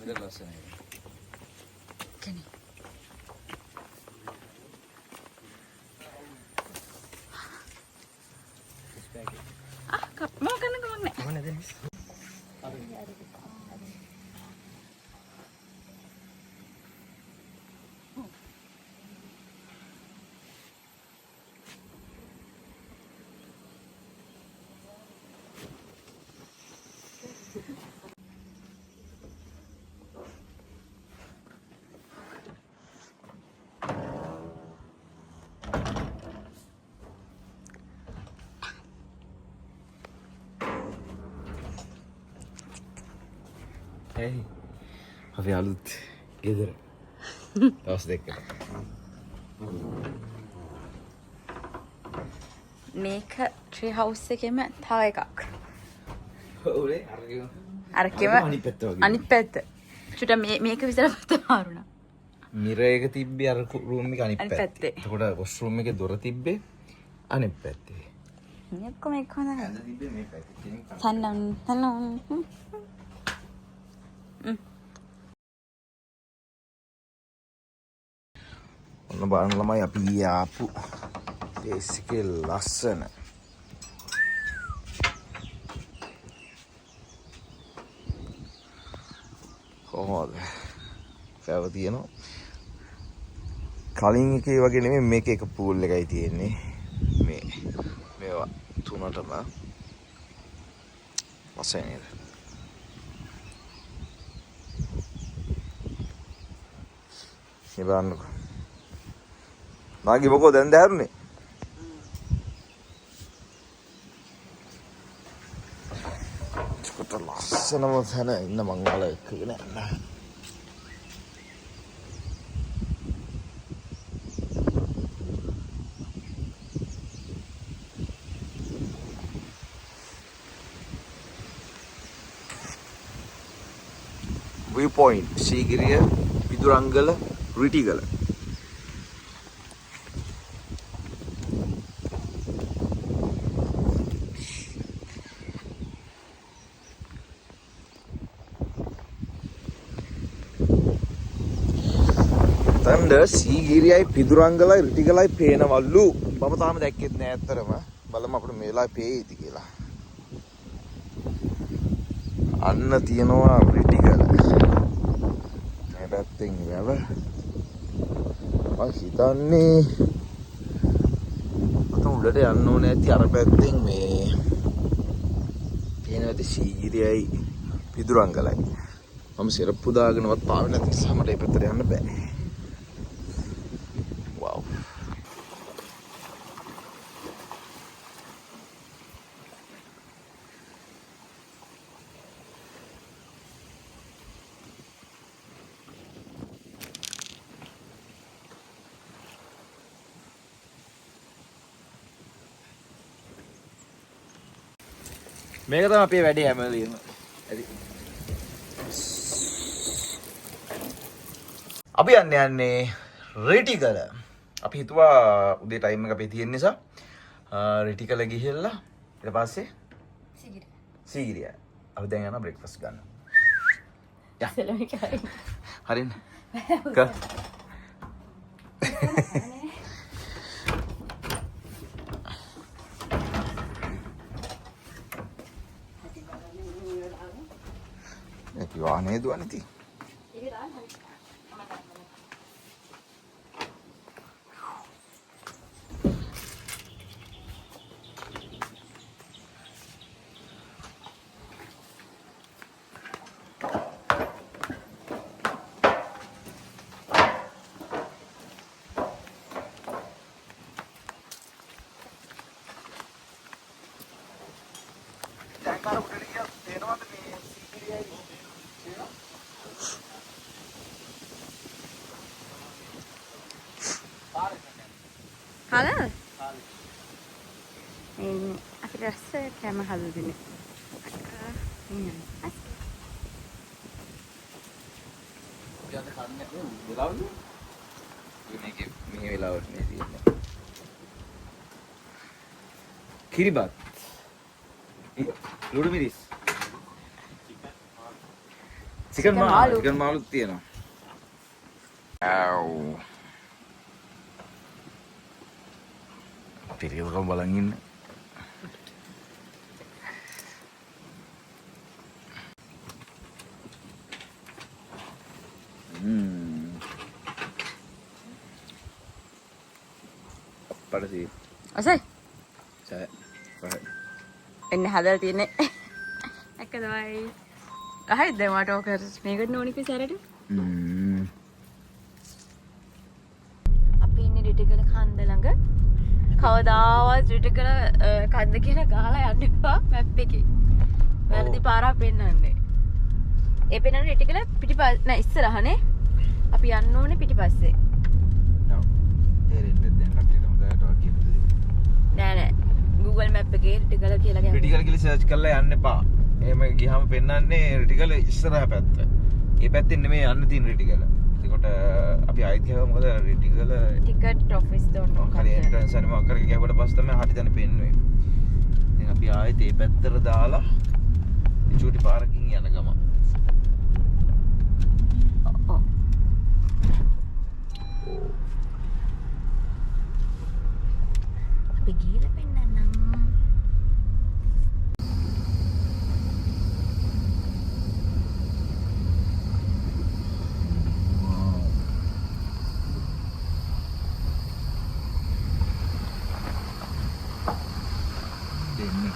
මෙතන ලස්සනයි. කෙනෙක්. ආ කප් මම කන්න කමක් නෑ. මම නේද? ඇයි අපි අලුත් ගෙදර දවස් දෙකකට. මේක ට්‍රී හවුස් එකේම තව එකක්. ඔව් නේ, අරගෙන. අරකෙම අනිත් පැත්ත වගේ. අනිත් පැත්ත. චුට්ට මේ මේක විතර පැත්ත මාරුණා. මිරර් එක තිබ්බේ අර රූම් එක අනිත් අනිත් පැත්තේ. පැත්තේ. එතකොට වොෂ්රූම් එකේ දොර තිබ්බේ අනිත් පැත්තේ. මේ ඔක්කොම එක හොඳයි. ඇඳ තිබ්බේ මේ පැත්තේ. ඉතින් සන්නම් සන්නම්. ඔන්න බලන්න ළමයි, අපි ඊයේ ආපු ප්ලේස් එකේ ලස්සන. කොහොමද? පැව තියෙනවා. කලින් එකේ වගේ නෙමෙයි, මේක එක පූල් එකයි තියෙන්නේ. මේ මේවා තුනටම ලස්සනයි නේද? මේ බලන්නකෝ. නාගි, මොකෝ දැන් දැරුනේ? එතකොට ලස්සනම තැන ඉන්න මං ඔයාලා එක්කගෙන යන්න. View point Sigiriya, Pidurangala, Ritigala. තණ්ඩ සීගිරියයි පිදුරංගලයි රිටිගලයි පේනවලු. මම තාම දැක්කෙත් නෑ ඇත්තරම. බලමු අපිට මේ වෙලාවේ පේයිද කියලා. අන්න තියෙනවා රිටිගල. මේ පැත්තෙන් වැව. මං හිතන්නේ අත උඩට යන්න ඕනේ ඇති අර පැත්තෙන්. මේ පේනවා ඇති සීගිරියයි පිදුරංගලයි. මම සෙරප්පු දාගෙනවත් ආවේ නැති නිසා මට ඒ පැත්තට යන්න බෑ. වව්. මේක තමයි අපේ වැඩේ හැම වෙලෙම. ඇති. අපි යන්න යන්නේ රිටිගල. අපි හිතුවා උදේ ටයිම් එක අපේ තියෙන නිසා රිටිගල ගිහිල්ලා ඊට පස්සේ සීගිරිය. සීගිරිය. අපි දැන් යනවා බ්‍රෙක්ෆාස්ට් ගන්න. යා. සෙලමික හරි. හරින්න. කර. අපි වාහනේ දුවන්නේ ඉතින්. ඒක දාන්න හරි. දැන් අර උඩට ගියා පේනවද මේ සීගිරියයි? පේනවද? කාලාද? මේ අපිට රස කෑම හදලා දෙන්නේ. අක්කා ඉන්න. අස්. අපි අද කන්නේ වෙලාවද? මේකේ මේ වෙලාවට මේ තියෙන්නේ. කිරිබත්. ලුණු මිරිස්. චිකන් මාළු, චිකන් මාළුත් තියෙනවා. ආව්. පිරියවකම් බලන් ඉන්න. අප්පට අසයි. සෑ. පහයි. එන්න හදලා තියෙන්නේ. එක තමයි. අහයි දැන් මට ඕක මේකට ඕනි කිව්ව සැරේට. අපි ඉන්නේ රිටිගල කන්ද ළඟ. කවදාවත් රිටිගල කන්ද කියලා ගහලා යන්න එපා මැප් එකේ. වැරදි පාරක් පෙන්නන්නේ. ඒ පෙන්නන්නේ රිටිගල පිටිපස්ස නෑ ඉස්සරහනේ. අපි යන්න ඕනේ පිටිපස්සේ. ඔව්. තේරෙන්නේ දැන් කට්ටියට හොඳට ඔය කියපු දේ. නෑ නෑ. Google Map එකේ රිටිගල කියලා ගැහුවා. රිටිගල කියලා සර්ච් කරලා යන්න එපා. එහෙම ගියාම පෙන්නන්නේ රිටිගල ඉස්සරහ පැත්ත. ඒ පැත්තෙන් නෙමෙයි යන්න තියෙන රිටිගල. එතකොට අපි ආයෙත් ගියාම මොකද රිටිගල ටිකට් ඔෆිස් දොන්න මොකක් හරි එන්ට්‍රන්ස් හරි මොකක් හරි ගියාට පස්සේ තමයි හරි තැන පෙන්නුවේ. ඉතින් අපි ආයෙත් ඒ පැත්තට දාලා ඒ චූටි පාරකින් යන ගම. ඔව්. අපි ගිහලා පෙන්නන්නම්. දෙන්නේ.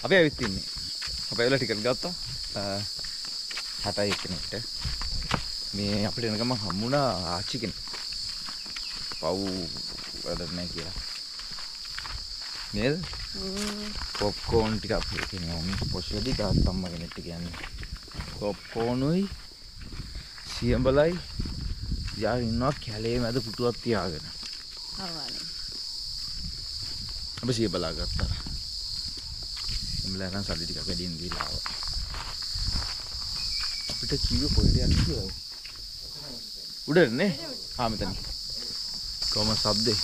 අපි ඇවිත් ඉන්නේ. අපි ඇවිල්ලා ටිකට් ගත්තා. 60යි එක්කෙනෙක්ට. මේ අපිට එන ගමන් හම්බුණා ආච්චි කෙනෙක්. පව් වැඩක් නෑ කියලා. නේද? පොප්කෝන් ටික අපි කියන්නේ ඕනේ. පොෂෙඩි තාත්තා අම්මා කෙනෙක්ට කියන්නේ. පොප්කෝනුයි සියඹලයි තියාගෙන ඉන්නවා කැලේ මැද පුටුවක් තියාගෙන. ඔව් අනේ. අපි සියඹලා ගත්තා. සියඹලා අරන් සල්ලි ටිකක් වැඩියෙන් දීලා ආවා. අපිට කිව්ව කොහෙද යන්නේ කියලා. උඩට නේ? ආ මෙතන. කොහොම සද්දේ?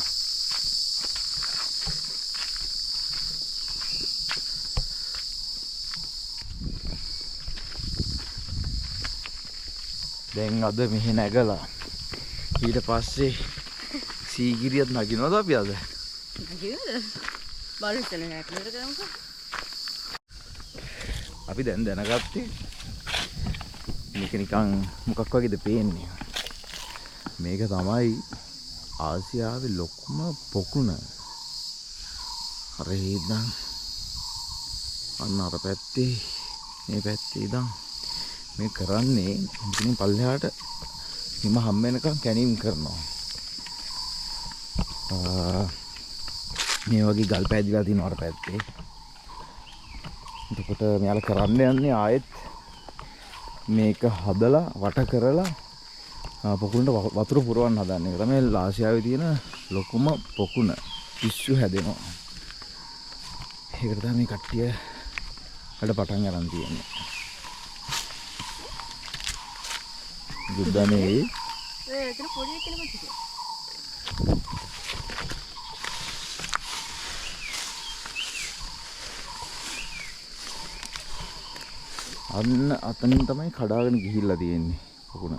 දැන් අද මෙහෙ නැගලා ඊට පස්සේ සීගිරියත් නගිනවද අපි අද? නගිනවද? බලන්න ඉතල නෑ කියලා කරමුකෝ. අපි දැන් දැනගත්තේ මේක නිකන් මොකක් වගේද පේන්නේ. මේක තමයි ආසියාවේ ලොකුම පොකුණ. අර ඉඳන් අන්න අර පැත්තේ මේ පැත්තේ ඉඳන් මේ කරන්නේ මෙතනින් පල්ලෙහාට හිම හම් වෙනකන් කැණීම් කරනවා. මේ වගේ ගල් පෑදිලා තියෙනවා අර පැත්තේ. එතකොට මෙයාලා කරන්න යන්නේ ආයෙත් මේක හදලා වට කරලා පොකුණට වතුර පුරවන්න හදන්නේ. ඒක තමයි ආසියාවේ තියෙන ලොකුම පොකුණ. පිස්සු හැදෙනවා. ඒකට තමයි මේ කට්ටිය වැඩ පටන් අරන් තියෙන්නේ. ගුද්දානේ ඒ එතන පොඩි එක්කෙනෙක් හිටියා. අන්න අතනින් තමයි කඩාගෙන ගිහිල්ලා තියෙන්නේ පොකුණ.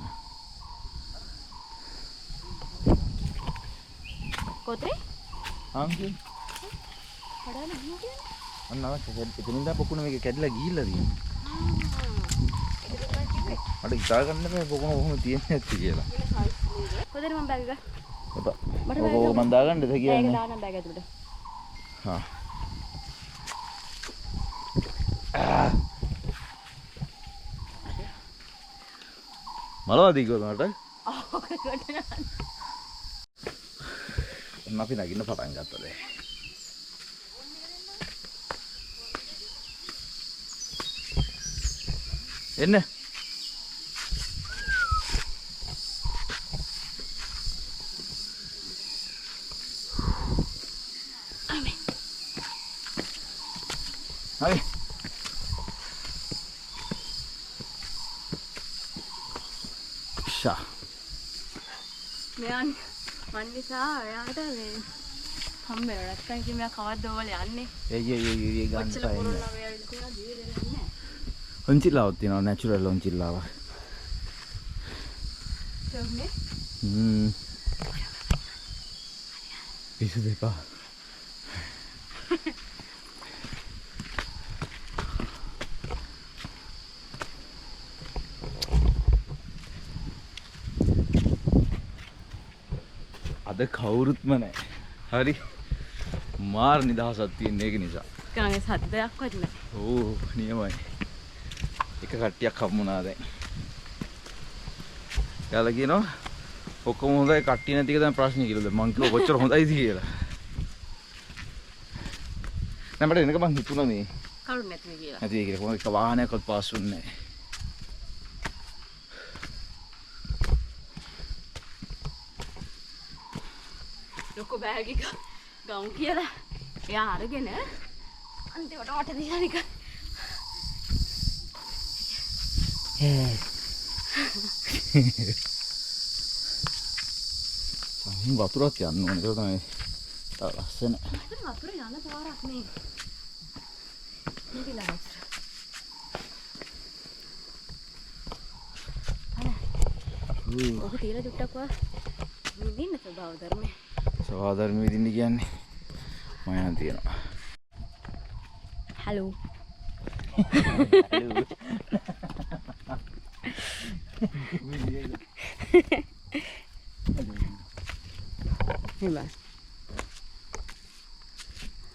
කොතේ? ආන් කඩාගෙන ගිහින් කියන්නේ? අන්න අර එතනින් දා පොකුණ මේක කැඩිලා ගිහිල්ලා තියෙන්නේ. මට හිතා ගන්න බෑ පොකුණ කොහොම තියෙන්නේ නැති කියලා. කොතේද මම බෑග් එක? එපා. ඔක මං දාගන්නද කියන්නේ? ඒක දාන්න බෑග් ඇතුළට. හා. මලවාදී කිව්වද මට? ඔක කොට නෑ. ඔන්න අපි නගින්න පටන් ගත්තා දැන්. එන්න. හරි. ෂා. මෙයා මන් නිසා එයාට මේ හම්බ වෙනවා. නැත්නම් ඉතින් මෙයා කවද්ද ඔවල යන්නේ? ඒ ඒ ඒ ඒ ගන්න කොච්චර පොරොල්ලා ඔය ඇවිල්ලා තියෙනවා ජීවිතේ යන්නේ නැහැ. ඔන්චිලාවක් තියෙනවා නැචරල් ඔන්චිලාවක්. තෝනේ? පිස්සු දෙපා. අද කවුරුත්ම නෑ. හරි. මාර නිදහසක් තියෙන ඒක නිසා. ගානේ සද්දයක්වත් නෑ. ඔව් නියමයි. එක කට්ටියක් හම්බුණා දැන්. එයාලා කියනවා ඔක්කොම හොඳයි කට්ටිය නැති එක තමයි ප්‍රශ්නේ කියලා. දැන් මං කිව්වා කොච්චර හොඳයිද කියලා. නෑ මට එනක මං හිතුණා මේ කවුරුත් නැති වෙයි කියලා. නැති වෙයි කියලා. කොහොමද එක වාහනයක්වත් පාස් වුන්නේ නෑ. ලොකු බෑග් එක ගමු කියලා එයා අරගෙන අන්තිමට මට දීලා නිකන් සමහින් වතුරත් යන්න ඕනේ. ඒක තමයි තව ලස්සන. මට වතුර යන පාරක් නේ. මේක වතුර. අනේ. ඔක තියලා චුට්ටක් වා විඳින්න ස්වභාව ධර්මය. ස්වභාව ධර්ම විඳින්න කියන්නේ මම යන් තියෙනවා. හලෝ. මෙහෙම.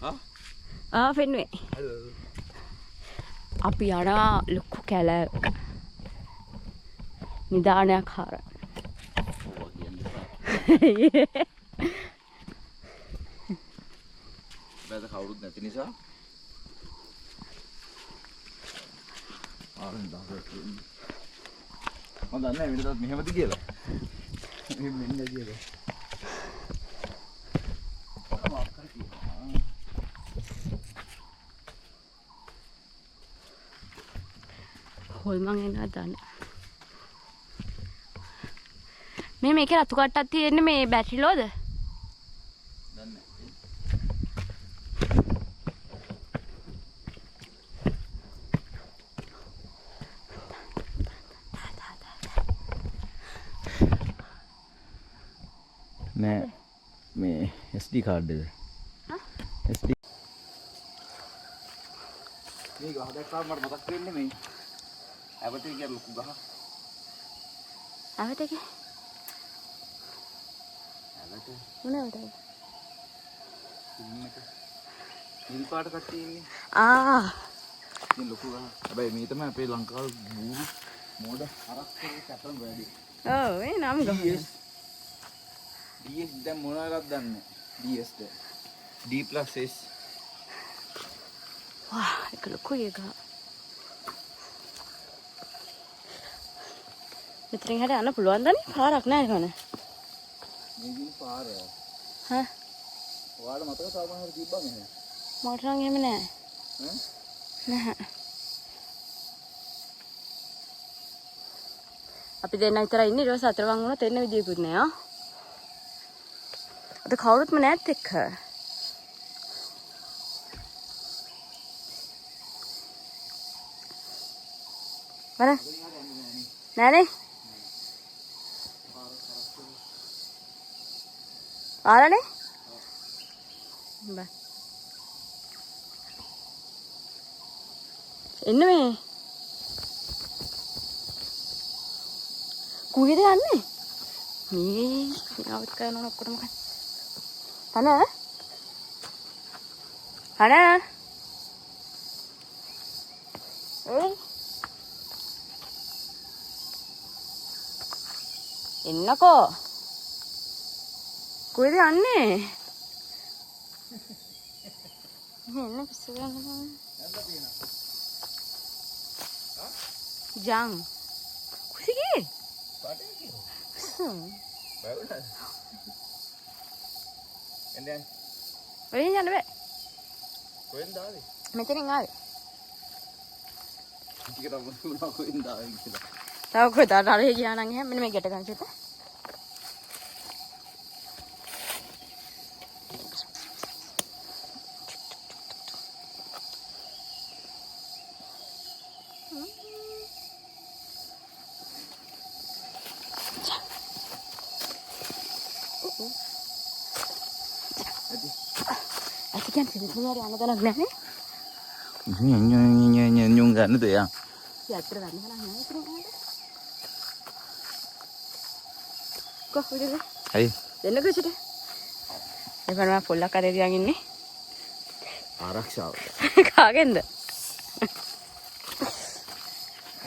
ආ? ආ පෙන්නුවේ. අපි යනවා ලොකු කැලෑවක. නිදානයක් හරහා. ඔව් කියන්නේ. බෑද කවුරුත් නැති නිසා ආරෙන් දාගන්න. මම දන්නේ නැහැ වෙනදත් මෙහෙමද කියලා. මෙහෙම වෙන්නේ කියලා. හොල්මන් එනවා දන්නේ. මේ මේකේ රතු කට්ටක් තියෙන්නේ මේ බැටරි ලෝද? දන්නේ නෑ මේ SD card එක. හා? SD මේ ගහ දැක්කාම මට මතක් වෙන්නේ මේ ඇවතේ කියන ලොකු ගහ. ඇවතේ කිය? ඇවත. මොන ඇවතද? ෆිල්ම් එක. නිල් පාට කට්ටිය ඉන්නේ. ආ. ඉතින් ලොකු ගහ. හැබැයි මේ තමයි අපේ ලංකාවේ බූරු මෝඩ හරක් වගේ කැපම වැඩි. ඔව් ඒ නම් ගහ. DS DS දැන් මොන එකක්ද දන්නේ නැහැ. DS ද D plus S. වා ඒක ලොකුයි ඒ ගහ. මෙතනින් හැට යන්න පුළුවන් දන්නේ පාරක් නෑ නේද? මේ දින පාර. හා? ඔයාලා මතක තව මොනවා හරි තිබ්බා මෙහෙ? මට නම් එහෙම නෑ. ඈ? නැහැ. අපි දෙන්න විතරයි ඉන්නේ. ඊට පස්සේ අතරමං වුණොත් එන්න විදියකුත් නෑ ආ. අද කවුරුත්ම නෑත් එක්ක. බලන්න. නෑනේ. ආරනේ? බෑ. එන්න මේ. කොහෙද යන්නේ? මේ නාවත් කරන ඕන ඔක්කොටම කන. තන? තන? ඔය එන්නකෝ. කොහෙද යන්නේ? එන්න පිස්සු ගන්නවා. ජං. කුසිගේ? පාටේ කියෝ. බය වුණාද? එන්න යන්න. ඔයෙන් යන්න බෑ. කොහෙන්ද ආවේ? මෙතනින් ආවේ. ටිකට අමතක වුණා කොහෙන්ද ආවේ කියලා. තව කොහෙද අර ගියා නම් එහෙම මෙන්න මේ ගැට ගන්න චුට්ට. ඇති කියන්නේ සිංහලට යන තැනක් නෑ නේ.ញងගන්න දෙයක්. ඇත්තට ගන්න තැනක් නෑ ඉතින් කොහොමද? කොහොමද? හරි. දෙන්නකෝ චුට්ට. ඒ බලන්න පොල්ලක් අරේ තියන් ඉන්නේ. ආරක්ෂාවට. කාගෙන්ද?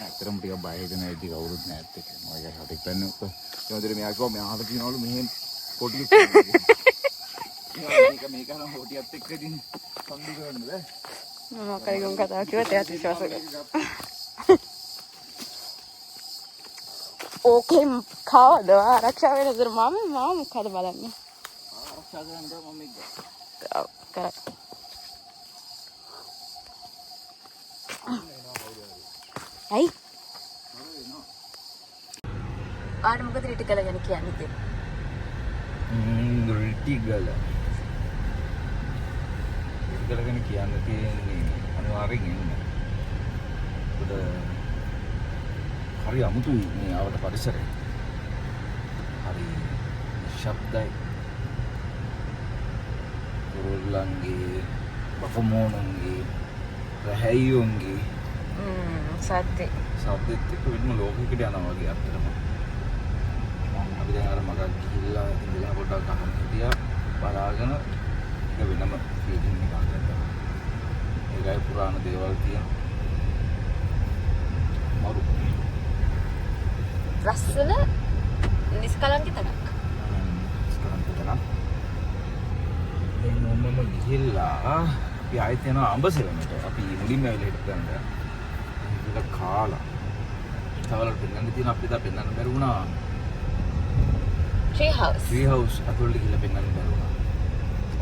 ඇත්තටම ටිකක් බය හිතෙන ඉතින් කවුරුත් නෑත් එක්ක. මම ඒක හතෙක් පැන්න ඒ විදිහට මෙයා කිව්වා මෙයා අහලා තියනවලු මෙහෙන් කොටියෙක් කියලා. මේක මේක නම් හොටියත් එක්ක ඉතින් සම්දු කරන්න බෑ. මම මොකක් හරි ගොන් කතාවක් කිව්වත් එයාත් විශ්වාස කරනවා. ඕකේ කවද ආරක්ෂා වෙන දර මම මම මොකද බලන්නේ? ආරක්ෂා කරන්න බෑ මම එක්ක. ඔව් කරා. ඇයි? ආර මොකද රිටිකල ගැන කියන්නේ ඉතින්? රිටිගල. රිටිගල ගැන කියන්න තියෙන්නේ අනිවාර්යෙන් එන්න. මොකද හරි අමුතුයි මේ ආවට පරිසරය. හරි නිශ්ශබ්දයි. කුරුල්ලන්ගේ, බකමෝනුන්ගේ, රැහැයියොන්ගේ සද්දේ. සද්දෙත් එක්ක වෙනම ලෝකයකට යනවා වගේ ඇත්තටම. අපි දැන් අර මගක් ගිහිල්ලා ඉඳලා පොඩ්ඩක් අහන්න හිටියා බලාගෙන ඒක වෙනම ෆීලිං එකක් ඇත්තටම. ඒකයි පුරාණ දේවල් තියෙන මරු. ලස්සන නිස්කලංක තැනක්. නිස්කලංක තැනක්. දැන් මොමම ගිහිල්ලා අපි ආයෙත් යනවා අඹසෙලමට. අපි මුලින්ම ඇවිල්ලා හිටපු තැනට. ඒක කාලා. තවලට පෙන්වන්න තියෙන අපිට තා පෙන්වන්න බැරි වුණා. Tree house. Tree house ඇතුළට ගිහිල්ලා පෙන්වන්න බැරි වුණා.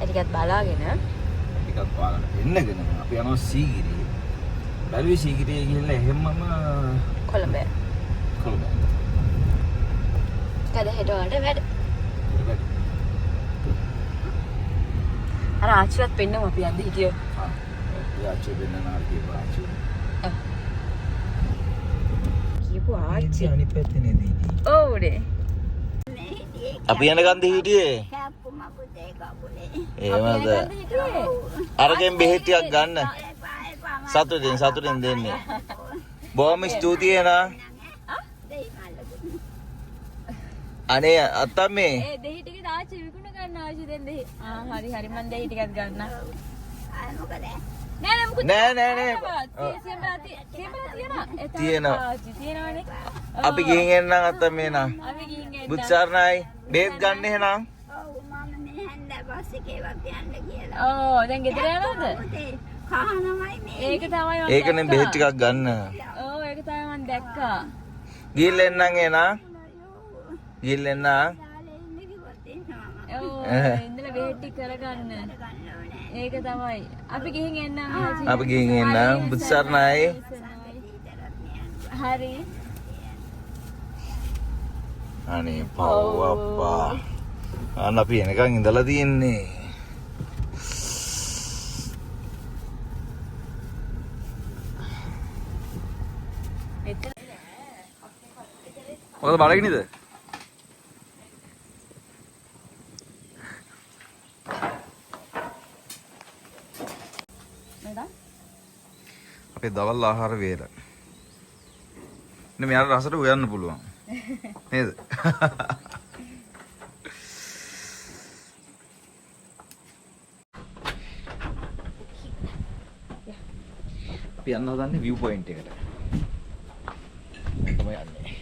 ඒ ටිකත් බලාගෙන ටිකක් බලන්න පෙන්නගෙන අපි යනවා සීගිරිය. බැලුවේ සීගිරිය ගිහිල්ලා එහෙම්මම කොළඹ. කොළඹ. කද හෙට වලට වැඩ. අර ආච්චිවත් පෙන්නමු අපි යද්දි හිටියෝ. ආ ඒ ආච්චි පෙන්නන අර කියපු ආච්චි. කියපු ආච්චි. අනිත් පැත්තේ නේද හිටියේ? ඔව් නේ. අපි යනකන්ද හිටියේ? එහෙමද? අරගෙන් බෙහෙත් ටිකක් ගන්න. සතුටින් සතුටින් දෙන්නේ. බොහොම ස්තුතියි එනා. අනේ අත්තම්මේ. ඒ දෙහි ටික ආච්චි විකුණ ගන්න ආච්චි දෙන්න දෙහි. ආ හරි හරි මං දෙහි ටිකක් ගන්න. නෑ නෑ මොකද නෑ නෑ නෑ. තියෙනවා. ආච්චි තියෙනවනේ. අපි ගිහින් එන්නම් අත්තම්මේ නා. අපි ගිහින් එන්නම්. බුදු සරණයි. බෙහෙත් ගන්න එහෙනම්. ඔව් මම මේ හැන්ද බස් එකේ වත් යන්න කියලා. ඔව් දැන් ගෙදර යනවද? කහනමයි මේ. ඒක තමයි මං ඒකනේ බෙහෙත් ටිකක් ගන්න. ඔව් ඒක තමයි මං දැක්කා. ගිහින් එන්නම් එහෙනම්. ගිහින් එන්නම්. ඔව් ඉඳලා බෙහෙත් ටික කරගන්න. ඒක තමයි. අපි ගිහින් එන්නම් ආච්චි. අපි ගිහින් එන්නම්. බුදු සරණයි. හරි. අනේ පව් අප්පා. අන්න අපි එනකන් ඉඳලා තියෙන්නේ. මොකද බලගිනිද? අපේ දවල් ආහාර වේල. නේ මෙයාට රසට උයන්න පුළුවන්. නේද? අපි යන්න හදන්නේ විව් පොයින්ට් එකට. දැන් තමයි යන්නේ.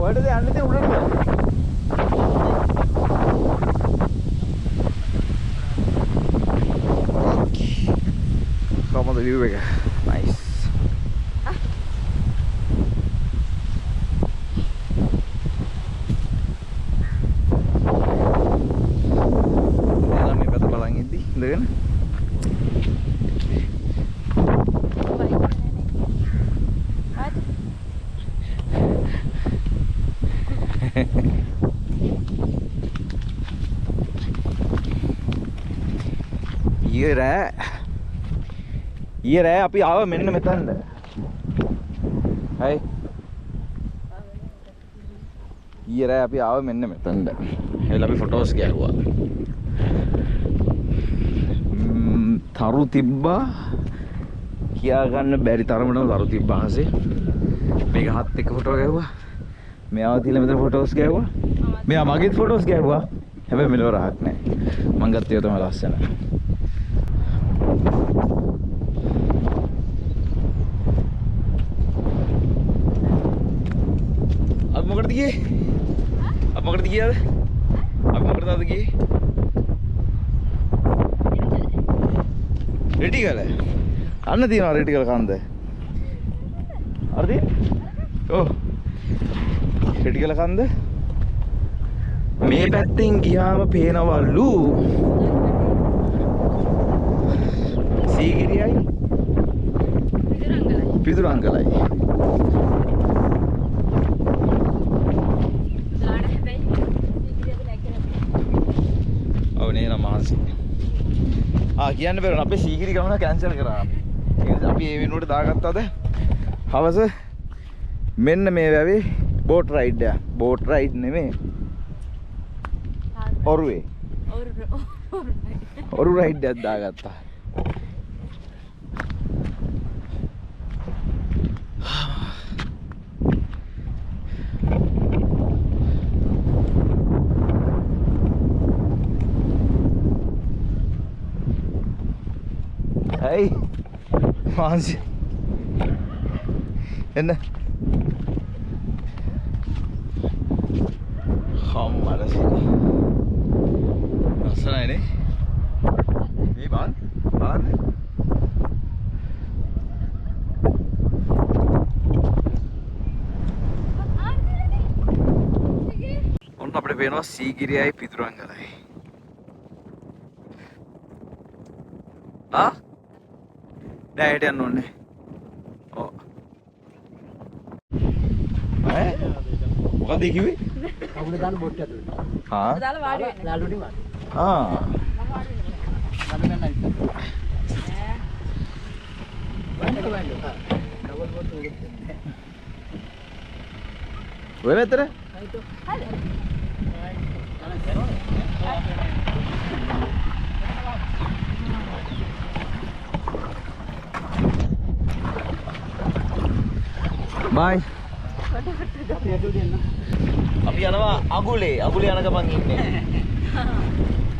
කොහෙටද යන්නේ ඉතින් උඩටද? view එක. නයිස්. දැන් මේ පැත්ත බලන් ඉද්දි ඉඳගෙන ඊයේ රෑ අපි ආව මෙන්න මෙතනද. හයි. ඊයේ රෑ අපි ආව මෙන්න මෙතනද. එහෙනම් අපි ෆොටෝස් ගැහුවා. තරු තිබ්බා. කියා ගන්න බැරි තරමටම තරු තිබ්බා අහසේ. මේක හත් එක්ක ෆොටෝ ගැහුවා. මෙයාව තියලා මෙතන ෆොටෝස් ගැහුවා. මෙයා මගේත් ෆොටෝස් ගැහුවා. හැබැයි මෙලොව රහක් නෑ. මං ගත්ත ඒවා තමයි ලස්සන. අපි මොකටද ගියේ? අපි මොකටද ගියාද? අපි මොකටද අද ගියේ? රෙටිගල. අන්න තියෙනවා රෙටිගල කන්ද. හරිද? ඔව්. රෙටිගල කන්ද. මේ පැත්තෙන් ගියාම පේනවලු සීගිරියයි පිදුරංගලයි. ඔව් නේ නම මහන්සි. ආ කියන්න බැරුණ අපේ සීගිරි ගමන කැන්සල් කරා අපි. ඒ නිසා අපි ඒ වෙනුවට දාගත්තද හවස මෙන්න මේ වැවේ බෝට් රයිඩ් එක. බෝට් රයිඩ් නෙමෙයි. ඔරුවේ. ඔරු රයිඩ් එකක් දාගත්තා. Hey, මහන්සි. එන්න. හම්මර සිරි. ලස්සනයි නේ? මේ බලන්න. බලන්න. ඔන්න අපිට පේනවා සීගිරියයි පිදුරංගලයි. ආ නෑ හෙට යන්න ඕනේ. ඔව්. ඈ මොකද කිව්වේ? කකුල දාන්න බොට්ට ඇතුළට. ආ. දාලා වාඩි වෙන්න. ලාලු ටික වාඩි. ආ. මම ගන්න ඉතින්. නෑ. වන්න වන්න. ඩබල් බොට්ට උඩට. ඔය පැත්තට? හරි. බයි. අපි යනවා අගුලේ. අගුලේ යන ගමන් ඉන්නේ.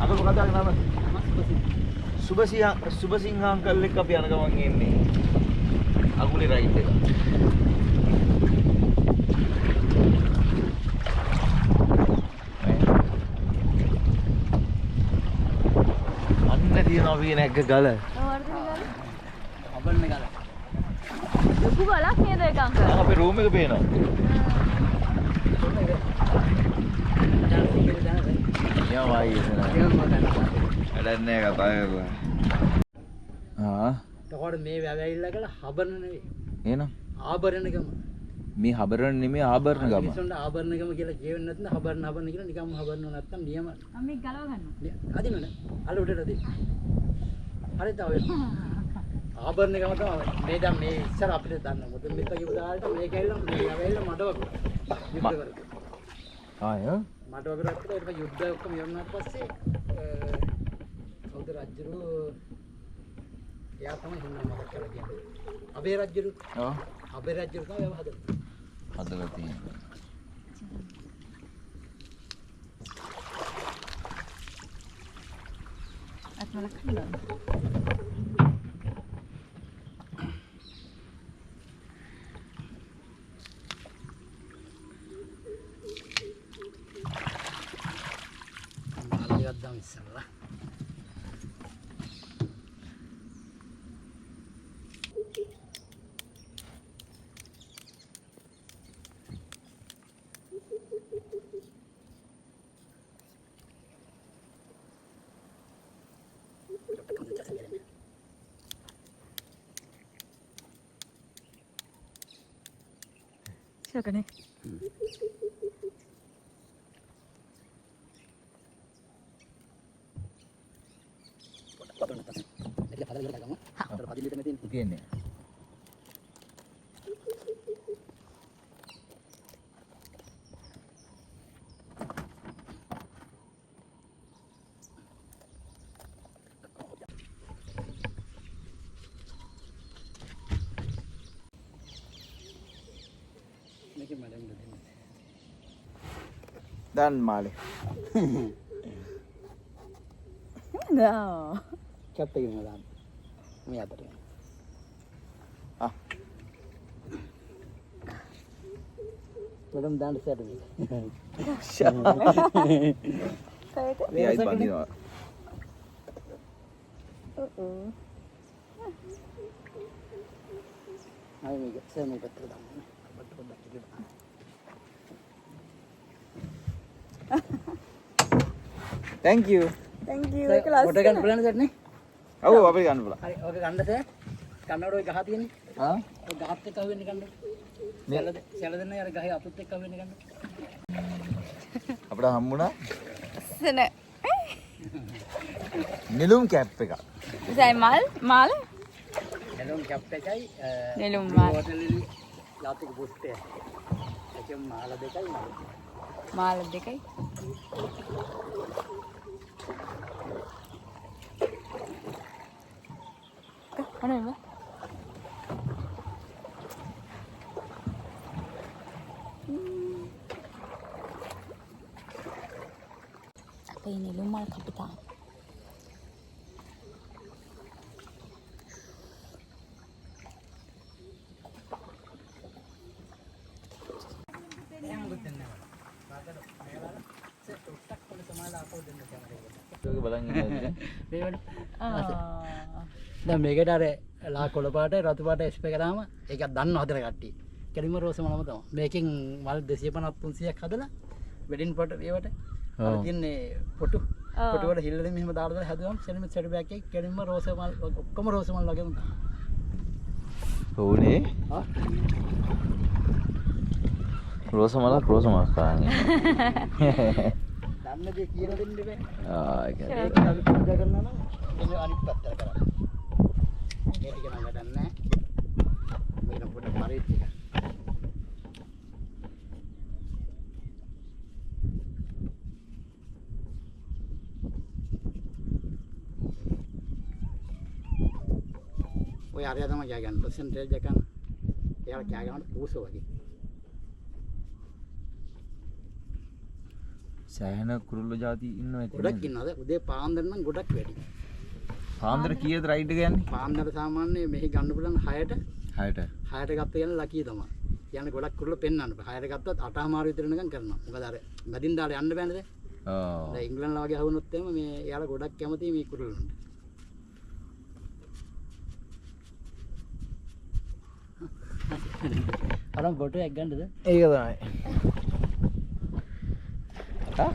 අපි මොකද නම? සුබසිංහ සුබසිංහ අංකල් එක්ක අපි යන ගමන් ඉන්නේ. අගුලේ රයිඩ් එක. අන්න තියෙනවා අපි නැග්ග ගල. ඔව් අර තියෙන ගල. අබන්න ගල. ලොකු ගලක් නේද ඒක අංකල්? අපේ රූම් එක පේනවා. නියමයි එතන. වැඩක් නෑ කතා කරලා. ආ. එතකොට මේ වැව ඇවිල්ලා කියලා හබරණ නෙවෙයි. එහෙනම් ආභරණ ගම. මේ හබරණ නෙමෙයි ආභරණ ගම. මිනිස්සුන්ට ආභරණ ගම කියලා කියවෙන්නේ නැත්නම් හබරණ හබරණ කියලා නිකම්ම හබරණ නැත්නම් නියම. මම මේක ගලව ගන්නවා. අදින්න නෑ. අල උඩට අදින්න. හරි තව වෙනවා. ආභරණ ගම තමයි මේ දැන් මේ ඉස්සර අපිට දන්න. මොකද මෙතන කියපු දාලට මේක ඇවිල්ලා මේ වැව ඇවිල්ලා මඩ වගුර. යුද්ධ කරලා. ආ ය. මඩ වගුරක් කරලා ඊට පස්සේ යුද්ධ ඔක්කොම ඉවර වුණාට පස්සේ කවුද රජුරු එයා තමයි හින්නා මතක් කරලා කියන්නේ. අබේ රජුරු. ඔව්. අබේ රජුරු තමයි ඒව හදලා. හදලා තියෙන්නේ. අත්මලක් හදලා. මල් ටිකක් දාමු ඉස්සරලා. ෂකනේ. කියන්නේ. දැන් මාලේ. නෑ. කැප් එක දාන්න. මේ අතට. ආ. මඩම් දාන්න සැට මේක. කොහෙද? අපි ආයිත් බඳිනවා. ඔව්. ආයෙ මේක සර් මේ පැත්තට දාන්න ඕනේ. අපිට පොඩ්ඩක් ඉතින්. Thank you. Thank you. ඒක ලස්සනයි. ෆොටෝ ගන්න පුළුවන් සර් නේ? ඔව් අපිට ගන්න පුළුවන්. හරි ඔක ගන්න සර්. කන්නඩ ඔය ගහ තියෙන්නේ. ආ? ඔය ගහත් එක්ක අහුවෙන්නේ කන්නඩ. සැල සැල දෙන්න අර ගහේ අතුත් එක්ක අහුවෙන්නේ කන්නඩ. අපිට හම්බුණා ලස්සන. නෙළුම් කැප් එකක්. ඉතින් මල් මල් නෙළුම් කැප් එකයි නෙළුම් මාල. Hotel Lily ලාතික පුස්තය. ඒකෙන් මාල දෙකයි මල්. මාල දෙකයි. අනේ බා. අපේ නෙළුම් මල් කපිතාන. ඒක බලන් ඉන්න. මේ ආ. දැන් මේකට අර ලා කොළ පාට රතු පාට ස්ප්‍රේ කරාම ඒක දන්න හදන කට්ටිය. කෙලින්ම රෝස මලම තමයි. මේකෙන් මල් 250 300ක් හදලා වෙඩින් පොට ඒවට අර තියෙන්නේ පොටු. පොටු වල හිල් වලින් මෙහෙම දාලා දාලා හැදුවම සෙලිම සෙට් බෑක් එකේ කෙලින්ම රෝස මල් ඔක්කොම රෝස මල් වගේම තමයි. ඕනේ. ආ රෝස මලක් රෝස මලක් කරන්නේ. දන්න දේ කියලා දෙන්න බෑ. ආ ඒක. ඒක අපි පූජා කරනවා නම් එන්න අනිත් පැත්තට කරන්න. මේ ටික නම් වැඩක් නෑ. මේක නම් පොඩ්ඩක් පරිච්ච එක. ඔය අරයා තමයි කෑ ගන්න. පර්සන්ටේජ් එක ගන්න. එයාලා කෑ ගන්නකොට පූසෝ වගේ. සෑහෙන කුරුල්ලෝ ජාති ඉන්නවා ඇති. ගොඩක් ඉන්නවද? උදේ පාන්දර නම් ගොඩක් වැඩි. පාන්දර කීයද රයිඩ් එක යන්නේ? පාන්දර සාමාන්‍ය මෙහි ගන්න පුළුවන් 6ට. 6ට. 6ට ගත්ත කියන්නේ ලකී තමයි. කියන්නේ ගොඩක් කුරුල්ලෝ පෙන්වන්න බෑ. 6ට ගත්තත් 8:00 විතර වෙනකන් කරනවා. මොකද අර මැදින් දාලා යන්න බෑනේද? ඔව්. දැන් ඉංග්ලන්ඩ් වගේ අහුනොත් එහෙම මේ එයාලා ගොඩක් කැමතියි මේ කුරුල්ලන්ට. අරන් ෆොටෝ එකක් ගන්නද? ඒක තමයි. ආ?